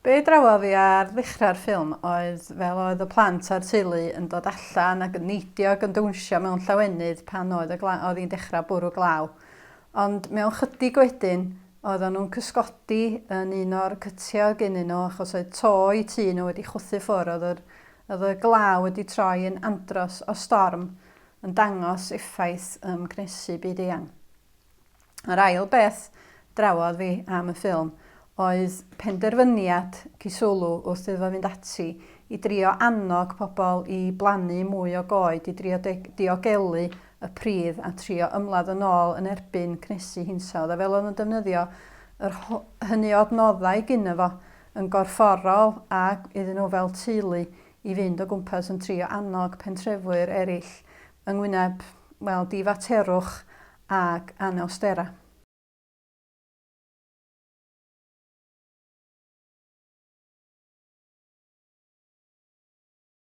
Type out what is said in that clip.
Be drawodd fi ar ddechrau'r ffilm oedd fel oedd y plant a'r teulu yn dod allan ac yn neidio ac yn dawnsio mewn llawenydd pan oedd y gla- oedd hi'n dechrau bwrw glaw. Ond mewn chydig wedyn, oedden nhw'n cysgodi yn un o'r cytiau oedd gennyn nhw achos oedd to eu tŷ nhw wedi chwythu ffwrdd, oedd yr, oedd y glaw wedi troi yn andros o storm yn dangos effaith um, cnesu byd eang. Yr ail beth drawodd fi am y ffilm oedd penderfyniad Kisulu wrth iddo fo fynd ati i drio annog pobl i blannu mwy o goed, i drio diogelu y pridd a trio ymladd yn ôl yn erbyn cnesu hinsawdd. A fel oedd o'n defnyddio yr hynny o adnoddau gynno fo yn gorfforol ac iddyn nhw fel teulu i fynd o gwmpas yn trio annog pentrefwyr eraill yng ngwyneb, wel, difaterwch ag anawsterau.